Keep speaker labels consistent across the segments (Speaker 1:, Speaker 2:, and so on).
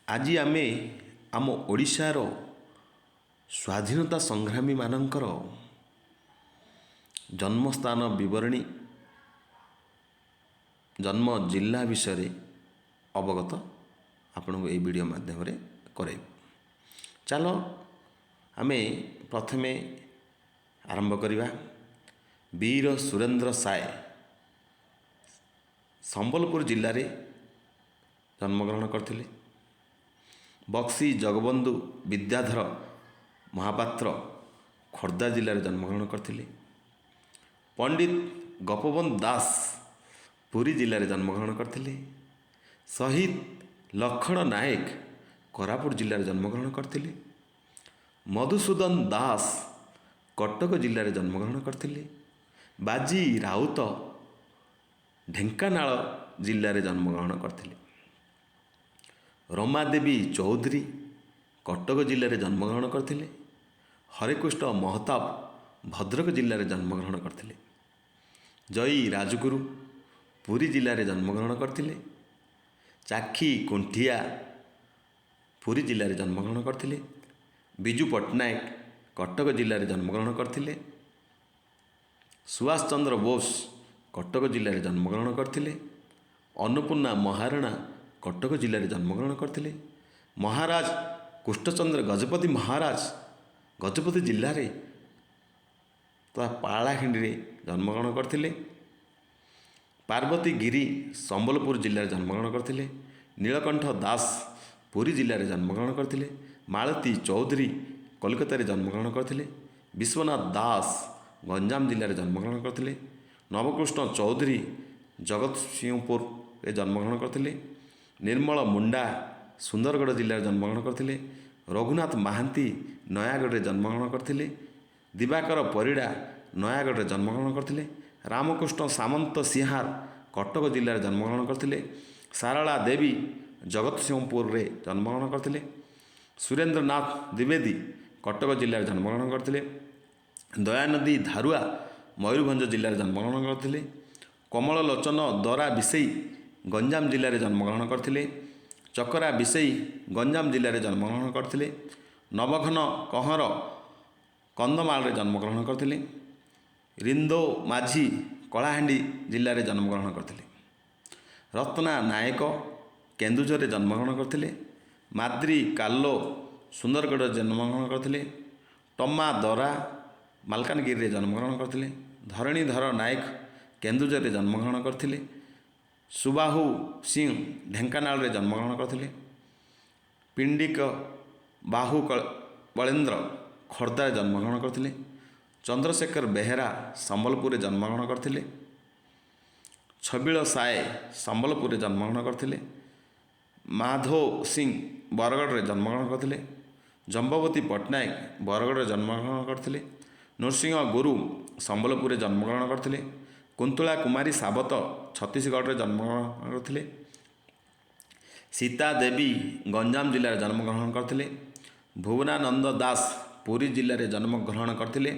Speaker 1: ଆଜି ଆମେ ଆମ ଓଡ଼ିଶାର ସ୍ୱାଧୀନତା ସଂଗ୍ରାମୀମାନଙ୍କର ଜନ୍ମସ୍ଥାନ ବିବରଣୀ, ଜନ୍ମ ଜିଲ୍ଲା ବିଷୟରେ ଅବଗତ ଆପଣଙ୍କୁ ଏଇ ଭିଡ଼ିଓ ମାଧ୍ୟମରେ କରାଇବୁ। ଚାଲ ଆମେ ପ୍ରଥମେ ଆରମ୍ଭ କରିବା। ବୀର ସୁରେନ୍ଦ୍ର ସାଏ ସମ୍ବଲପୁର ଜିଲ୍ଲାରେ ଜନ୍ମଗ୍ରହଣ କରିଥିଲେ। ବକ୍ସି ଜଗବନ୍ଧୁ ବିଦ୍ୟାଧର ମହାପାତ୍ର ଖୋର୍ଦ୍ଧା ଜିଲ୍ଲାରେ ଜନ୍ମଗ୍ରହଣ କରିଥିଲେ। ପଣ୍ଡିତ ଗୋପବନ୍ଧୁ ଦାସ ପୁରୀ ଜିଲ୍ଲାରେ ଜନ୍ମଗ୍ରହଣ କରିଥିଲେ। ଶହୀଦ ଲକ୍ଷ୍ମଣ ନାୟକ କୋରାପୁଟ ଜିଲ୍ଲାରେ ଜନ୍ମଗ୍ରହଣ କରିଥିଲେ। ମଧୁସୂଦନ ଦାସ କଟକ ଜିଲ୍ଲାରେ ଜନ୍ମଗ୍ରହଣ କରିଥିଲେ। ବାଜି ରାଉତ ଢେଙ୍କାନାଳ ଜିଲ୍ଲାରେ ଜନ୍ମଗ୍ରହଣ କରିଥିଲେ। ରମାଦେବୀ ଚୌଧୁରୀ କଟକ ଜିଲ୍ଲାରେ ଜନ୍ମଗ୍ରହଣ କରିଥିଲେ। ହରେକୃଷ୍ଣ ମହତାବ ଭଦ୍ରକ ଜିଲ୍ଲାରେ ଜନ୍ମଗ୍ରହଣ କରିଥିଲେ। ଜୟୀ ରାଜଗୁରୁ ପୁରୀ ଜିଲ୍ଲାରେ ଜନ୍ମଗ୍ରହଣ କରିଥିଲେ। ଚାଖି କୁଣ୍ଠିଆ ପୁରୀ ଜିଲ୍ଲାରେ ଜନ୍ମଗ୍ରହଣ କରିଥିଲେ। ବିଜୁ ପଟ୍ଟନାୟକ କଟକ ଜିଲ୍ଲାରେ ଜନ୍ମଗ୍ରହଣ କରିଥିଲେ। ସୁଭାଷ ଚନ୍ଦ୍ର ବୋଷ କଟକ ଜିଲ୍ଲାରେ ଜନ୍ମଗ୍ରହଣ କରିଥିଲେ। ଅନ୍ନପୂର୍ଣ୍ଣା ମହାରଣା କଟକ ଜିଲ୍ଲାରେ ଜନ୍ମଗ୍ରହଣ କରିଥିଲେ। ମହାରାଜ କୃଷ୍ଣଚନ୍ଦ୍ର ଗଜପତି ମହାରାଜ ଗଜପତି ଜିଲ୍ଲାରେ ତଥା ପାଳାଖେଣ୍ଡିରେ ଜନ୍ମଗ୍ରହଣ କରିଥିଲେ। ପାର୍ବତୀ ଗିରି ସମ୍ବଲପୁର ଜିଲ୍ଲାରେ ଜନ୍ମଗ୍ରହଣ କରିଥିଲେ। ନୀଳକଣ୍ଠ ଦାସ ପୁରୀ ଜିଲ୍ଲାରେ ଜନ୍ମଗ୍ରହଣ କରିଥିଲେ। ମାଳତୀ ଚୌଧୁରୀ କଲିକତାରେ ଜନ୍ମଗ୍ରହଣ କରିଥିଲେ। ବିଶ୍ୱନାଥ ଦାସ ଗଞ୍ଜାମ ଜିଲ୍ଲାରେ ଜନ୍ମଗ୍ରହଣ କରିଥିଲେ। ନବକୃଷ୍ଣ ଚୌଧୁରୀ ଜଗତସିଂହପୁରରେ ଜନ୍ମଗ୍ରହଣ କରିଥିଲେ। ନିର୍ମଳ ମୁଣ୍ଡା ସୁନ୍ଦରଗଡ଼ ଜିଲ୍ଲାରେ ଜନ୍ମଗ୍ରହଣ କରିଥିଲେ। ରଘୁନାଥ ମହାନ୍ତି ନୟାଗଡ଼ରେ ଜନ୍ମଗ୍ରହଣ କରିଥିଲେ। ଦିବାକର ପରିଡ଼ା ନୟାଗଡ଼ରେ ଜନ୍ମଗ୍ରହଣ କରିଥିଲେ। ରାମକୃଷ୍ଣ ସାମନ୍ତ ସିଂହାର କଟକ ଜିଲ୍ଲାରେ ଜନ୍ମଗ୍ରହଣ କରିଥିଲେ। ସାରଳା ଦେବୀ ଜଗତସିଂହପୁରରେ ଜନ୍ମଗ୍ରହଣ କରିଥିଲେ। ସୁରେନ୍ଦ୍ରନାଥ ଦ୍ୱିବେଦୀ କଟକ ଜିଲ୍ଲାରେ ଜନ୍ମଗ୍ରହଣ କରିଥିଲେ। ଦୟାନଦୀ ଧାରୁଆ ମୟୂରଭଞ୍ଜ ଜିଲ୍ଲାରେ ଜନ୍ମଗ୍ରହଣ କରିଥିଲେ। କମଳଲୋଚନ ଦରା ବିଷେଇ ଗଞ୍ଜାମ ଜିଲ୍ଲାରେ ଜନ୍ମଗ୍ରହଣ କରିଥିଲେ। ଚକରା ବିଷେଇ ଗଞ୍ଜାମ ଜିଲ୍ଲାରେ ଜନ୍ମଗ୍ରହଣ କରିଥିଲେ। ନବଘନ କହଁର କନ୍ଧମାଳରେ ଜନ୍ମଗ୍ରହଣ କରିଥିଲେ। ରିନ୍ଦୋ ମାଝୀ କଳାହାଣ୍ଡି ଜିଲ୍ଲାରେ ଜନ୍ମଗ୍ରହଣ କରିଥିଲେ। ରତ୍ନା ନାୟକ କେନ୍ଦୁଝରରେ ଜନ୍ମଗ୍ରହଣ କରିଥିଲେ। ମାଦ୍ରୀ କାଲୋ ସୁନ୍ଦରଗଡ଼ରେ ଜନ୍ମଗ୍ରହଣ କରିଥିଲେ। ଟମା ଦରା ମାଲକାନଗିରିରେ ଜନ୍ମଗ୍ରହଣ କରିଥିଲେ। ଧରଣୀଧର ନାୟକ କେନ୍ଦୁଝରରେ ଜନ୍ମଗ୍ରହଣ କରିଥିଲେ। ସୁବାହୁ ସିଂ ଢେଙ୍କାନାଳରେ ଜନ୍ମଗ୍ରହଣ କରିଥିଲେ। ପିଣ୍ଡିକ ବାହୁ ବଳେନ୍ଦ୍ର ଖୋର୍ଦ୍ଧାରେ ଜନ୍ମଗ୍ରହଣ କରିଥିଲେ। ଚନ୍ଦ୍ରଶେଖର ବେହେରା ସମ୍ବଲପୁରରେ ଜନ୍ମଗ୍ରହଣ କରିଥିଲେ। ଛବିଳ ସାଏ ସମ୍ବଲପୁରରେ ଜନ୍ମଗ୍ରହଣ କରିଥିଲେ। ମାଧୋ ସିଂ ବରଗଡ଼ରେ ଜନ୍ମଗ୍ରହଣ କରିଥିଲେ। ଜମ୍ବବତୀ ପଟ୍ଟନାୟକ ବରଗଡ଼ରେ ଜନ୍ମଗ୍ରହଣ କରିଥିଲେ। ନୃସିଂହ ଗୁରୁ ସମ୍ବଲପୁରରେ ଜନ୍ମଗ୍ରହଣ କରିଥିଲେ। କୁନ୍ତଳା କୁମାରୀ ସାବତ ଛତିଶଗଡ଼ରେ ଜନ୍ମଗ୍ରହଣ କରିଥିଲେ। ସୀତା ଦେବୀ ଗଞ୍ଜାମ ଜିଲ୍ଲାରେ ଜନ୍ମଗ୍ରହଣ କରିଥିଲେ। ଭୁବନାନନ୍ଦ ଦାସ ପୁରୀ ଜିଲ୍ଲାରେ ଜନ୍ମଗ୍ରହଣ କରିଥିଲେ।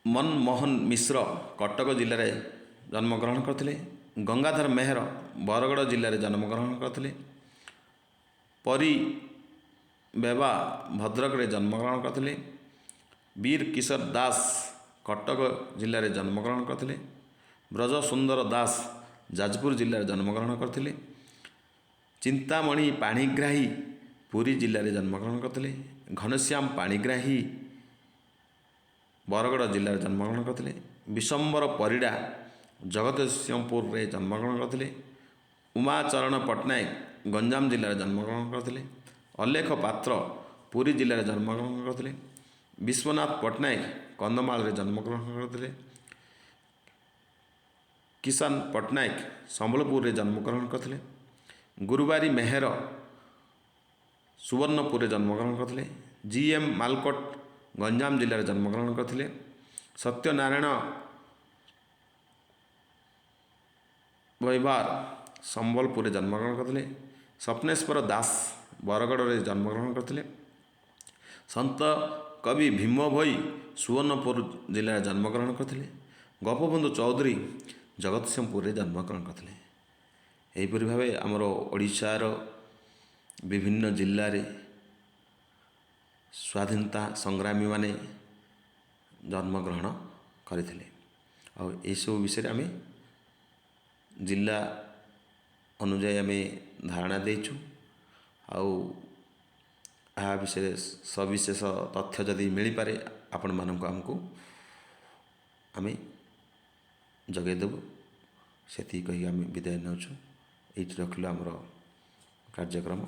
Speaker 1: ମନମୋହନ ମିଶ୍ର କଟକ ଜିଲ୍ଲାରେ ଜନ୍ମଗ୍ରହଣ କରିଥିଲେ। ଗଙ୍ଗାଧର ମେହେର ବରଗଡ଼ ଜିଲ୍ଲାରେ ଜନ୍ମଗ୍ରହଣ କରିଥିଲେ। ପରି ବେବା ଭଦ୍ରକରେ ଜନ୍ମଗ୍ରହଣ କରିଥିଲେ। ବୀର କିଶୋର ଦାସ କଟକ ଜିଲ୍ଲାରେ ଜନ୍ମଗ୍ରହଣ କରିଥିଲେ। ବ୍ରଜ ସୁନ୍ଦର ଦାସ ଯାଜପୁର ଜିଲ୍ଲାରେ ଜନ୍ମଗ୍ରହଣ କରିଥିଲେ। ଚିନ୍ତାମଣି ପାଣିଗ୍ରାହୀ ପୁରୀ ଜିଲ୍ଲାରେ ଜନ୍ମଗ୍ରହଣ କରିଥିଲେ। ଘନଶ୍ୟାମ ପାଣିଗ୍ରାହୀ ବରଗଡ଼ ଜିଲ୍ଲାରେ ଜନ୍ମଗ୍ରହଣ କରିଥିଲେ। ବିଶମ୍ବର ପରିଡ଼ା ଜଗତସିଂହପୁରରେ ଜନ୍ମଗ୍ରହଣ କରିଥିଲେ। ଉମାଚରଣ ପଟ୍ଟନାୟକ ଗଞ୍ଜାମ ଜିଲ୍ଲାରେ ଜନ୍ମଗ୍ରହଣ କରିଥିଲେ। ଅଲେଖ ପାତ୍ର ପୁରୀ ଜିଲ୍ଲାରେ ଜନ୍ମଗ୍ରହଣ କରିଥିଲେ। ବିଶ୍ୱନାଥ ପଟ୍ଟନାୟକ କନ୍ଧମାଳରେ ଜନ୍ମଗ୍ରହଣ କରିଥିଲେ। କିଷାନ ପଟ୍ଟନାୟକ ସମ୍ବଲପୁରରେ ଜନ୍ମଗ୍ରହଣ କରିଥିଲେ। ଗୁରୁବାରୀ ମେହେର ସୁବର୍ଣ୍ଣପୁରରେ ଜନ୍ମଗ୍ରହଣ କରିଥିଲେ। ଜି ଏମ୍ ମାଲକୋଟ ଗଞ୍ଜାମ ଜିଲ୍ଲାରେ ଜନ୍ମଗ୍ରହଣ କରିଥିଲେ। ସତ୍ୟନାରାୟଣ ବୈବାର ସମ୍ବଲପୁରରେ ଜନ୍ମଗ୍ରହଣ କରିଥିଲେ। ସ୍ୱପ୍ନେଶ୍ୱର ଦାସ ବରଗଡ଼ରେ ଜନ୍ମଗ୍ରହଣ କରିଥିଲେ। ସନ୍ତ କବି ଭୀମ ଭୋଇ ସୁବର୍ଣ୍ଣପୁର ଜିଲ୍ଲାରେ ଜନ୍ମଗ୍ରହଣ କରିଥିଲେ। ଗୋପବନ୍ଧୁ ଚୌଧୁରୀ ଜଗତସିଂହପୁରରେ ଜନ୍ମଗ୍ରହଣ କରିଥିଲେ। ଏହିପରି ଭାବେ ଆମର ଓଡ଼ିଶାର ବିଭିନ୍ନ ଜିଲ୍ଲାରେ ସ୍ୱାଧୀନତା ସଂଗ୍ରାମୀମାନେ ଜନ୍ମଗ୍ରହଣ କରିଥିଲେ। ଆଉ ଏହିସବୁ ବିଷୟରେ ଆମେ ଜିଲ୍ଲା ଅନୁଯାୟୀ ଆମେ ଧାରଣା ଦେଇଛୁ। ଆଉ ଏହା ବିଷୟରେ ସବିଶେଷ ତଥ୍ୟ ଯଦି ମିଳିପାରେ, ଆପଣମାନଙ୍କୁ ଆମକୁ ଆମେ ଯୋଗାଇଦେବୁ। ସେତିକି କହିକି ଆମେ ବିଦାୟ ନେଉଛୁ। ଏଇଠି ରଖିଲୁ ଆମର କାର୍ଯ୍ୟକ୍ରମ।